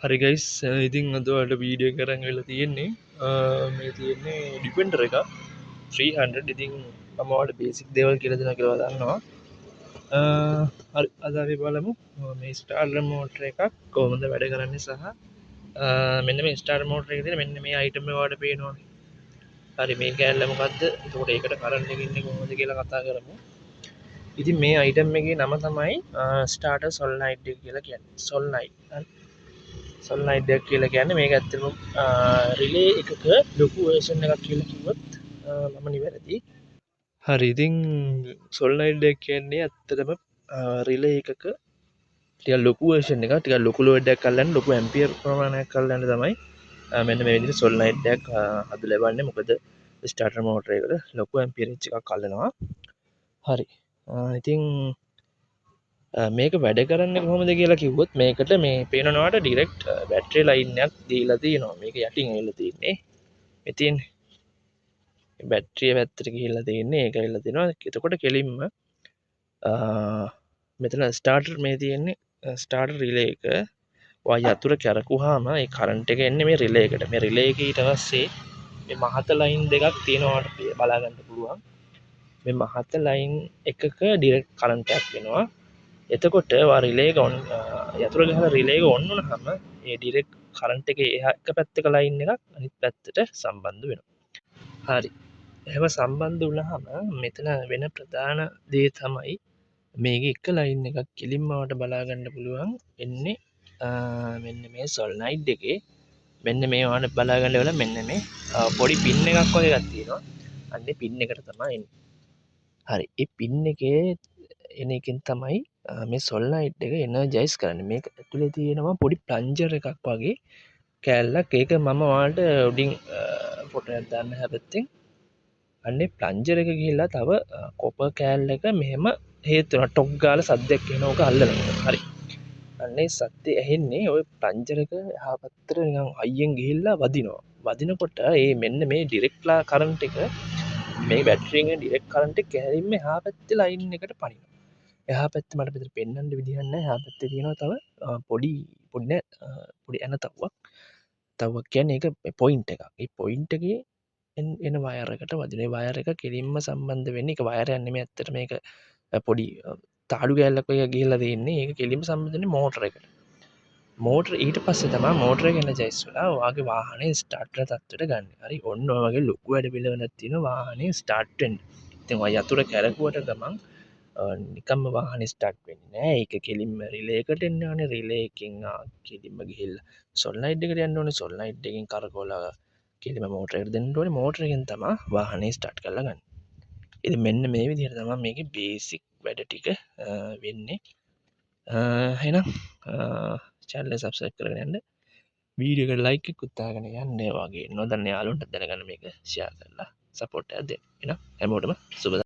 හරි ගයිස්, ඉතින් අද ඔයාලට වීඩියෝ එක අරන් ඇවිල්ලා තියෙන්නේ. මේ තියෙන්නේ ඩිෆෙන්ඩර් එක 300. ඉතින් මම ඔයාලට බේසික් දේවල් කියලා දෙනවා කියලා දන්නවා. හරි, අද අපි බලමු මේ ස්ටාර්ටර් මෝටර් එකක් කොහොමද වැඩ කරන්නේ සහ මෙන්න මේ ස්ටාර්ටර් මෝටර් එකේ තියෙන මෙන්න මේ අයිටම් එක ඔයාලට පේනවනේ. හරි, මේ කෑල්ල මොකද්ද? එතකොට ඒකට කරන්ට් එක ඉන්නේ කොහොමද කියලා කතා කරමු. ඉතින් මේ අයිටම් එකේ නම තමයි ස්ටාර්ටර් සොලනොයිඩ් එක කියලා කියන්නේ. සොලනොයිඩ්. හරි. සොලනොයිඩ් එක කියලා කියන්නේ මේක ඇත්තටම රිලේ එකක ලොකු වර්ෂන් එකක් කියලා කිව්වොත් මම නිවැරදි. හරි, ඉතින් සොලනොයිඩ් එක කියන්නේ ඇත්තටම රිලේ එකක ටිකක් ලොකු වර්ෂන් එකක්. ටිකක් ලොකු ලෝඩ් එකක් අල්ලන්න, ලොකු ඇම්පියර් ප්‍රමාණයක් අල්ලන්න තමයි මෙන්න මේ විදිහට සොලනොයිඩ් එකක් හදලා ලබන්නේ. මොකද ස්ටාර්ටර් මෝටර් එකට ලොකු ඇම්පියර් එකක් අල්ලනවා. හරි. ඉතින් මේක වැඩ කරන්නේ කොහොමද කියලා කිව්වොත් මේකට මේ පේනවාට ඩිරෙක්ට් බැටරි ලයින් එකක් දීලා තියෙනවා. මේක යටින් ඇවිල්ලා තියෙන්නේ. මේ තියෙන්නේ බැටරිය පැත්තට ගිහිල්ලා තියෙන්නේ. ඒක ඇවිල්ලා තියෙනවා. එතකොට කෙලින්ම මෙතන ස්ටාර්ටර් මේ තියෙන්නේ ස්ටාර්ටර් රිලේ එක. ඔයා යතුර කැරකුවාම ඒ කරන්ට් එක එන්නේ මේ රිලේ එකට. මේ රිලේ එක ඊට පස්සේ මේ මහත ලයින් දෙකක් තියෙනවා ඔයාලට බලා ගන්න පුළුවන්. මේ මහත ලයින් එකක ඩිරෙක්ට් කරන්ට් එකක් එනවා. එතකොට ඔයා රිලේ එක ඔන්, යතුර ගහලා රිලේ එක ඔන් වුණාම ඒ ඩිරෙක්ට් කරන්ට් එකේ එහා එක පැත්තක ලයින් එකක් අනිත් පැත්තට සම්බන්ධ වෙනවා. හරි. එහෙම සම්බන්ධ වුණාම මෙතන වෙන ප්‍රධාන දේ තමයි මේකේ එක ලයින් එකක් කෙලින්ම ඔයාලට බලා ගන්න පුළුවන් එන්නේ මෙන්න මේ සොලනොයිඩ් එකේ. මෙන්න මේ ඔයාලට බලා ගන්න වෙලා මෙන්න මේ පොඩි පින් එකක් වගේ එකක් තියෙනවා. අන්නේ පින් එකට තමයි එන්නේ. හරි. ඒ පින් එකේ එන එකෙන් තමයි මේ සොලනොයිඩ් එක එනර්ජයිස් කරන්නේ. මේක ඇතුලේ තියෙනවා පොඩි ප්ලන්ජර් එකක් වගේ කෑල්ලක්. ඒක මම ඔයාලට උඩින් ෆොටෝ එකක් දාන්න හැපැත්තෙන්. අන්නේ ප්ලන්ජර් එක ගිහිල්ලා තව කොපර් කෑල්ල එක මෙහෙම හේතු වෙනවා. ටොක් ගාලා සද්දයක් එනවා ඕක අල්ලනකොට. හරි. අන්නේ සද්දේ ඇහෙන්නේ ඔය ප්ලන්ජර් එක එහා පැත්තට නිකන් හයියෙන් ගිහිල්ලා වදිනවා. වදිනකොට ඒ මෙන්න මේ ඩිරෙක්ට් කරන්ට් එක මේ බැටරි එකෙන් ඩිරෙක්ට් කරන්ට් එක කෑලින්ම එහා පැත්තේ ලයින් එකට පනිනවා. එහා පැත්තේ මට මෙතන පෙන්වන්න විදිහක් නැහැ. එහා පැත්තේ තියෙනවා තව පොඩි පොඩි නෑ, පොඩි ඇන තව්වක්. තව්වක් කියන්නේ ඒක පොයින්ට් එකක්. ඒ පොයින්ට් එකේ එන වයර් එකට වදින. ඒ වයර් එක කෙලින්ම සම්බන්ධ වෙන්නේ ඒක වයර් එකක් නෙමෙයි ඇත්තට මේක පොඩි තාඩු කෑල්ලක් වගේ ගිහිල්ලා තියෙන්නේ. ඒක කෙලින්ම සම්බන්ධ වෙන්නේ මෝටර් එකට. මෝටර් ඊට පස්සේ තමයි මෝටර් එක එනර්ජයිස් වෙලා ඔයාගේ වාහනේ ස්ටාර්ට් වෙන තත්ත්වයට ගන්න. හරි, ඔන්න ඔය වගේ ලොකු වැඩ පිළිවෙලක් තියෙනවා වාහනේ ස්ටාර්ට් වෙන්න. ඉතින් ඔයා යතුර කැරකුවට ගමන් නිකම්ම වාහනේ ස්ටාර්ට් වෙන්නේ නෑ. ඒක කෙලින්ම රිලේ එකට එන්න ඕනේ. රිලේ එකෙන් කෙලින්ම ගිහිල්ලා සොලනොයිඩ් එකට යන්න ඕනේ. සොලනොයිඩ් එකෙන් කරකවලා කෙලින්ම මෝටර් එකට දෙන්න ඕනේ. මෝටර් එකෙන් තමයි වාහනේ ස්ටාර්ට් කරලා ගන්න. ඉතින් මෙන්න මේ විදිහට තමයි මේකේ බේසික් වැඩ ටික වෙන්නේ. එහෙනම් චැනල් එක සබ්ස්ක්‍රයිබ් කරගෙන යන්න. වීඩියෝ එකට ලයික් එකකුත් දාගෙන යන්න. ඒ වගේ නොදන්න යාළුවන්ට දැනගන්න මේක ෂෙයා කරලා සපෝට් එකක් දෙන්න. එහෙනම් හැමෝටම සුබ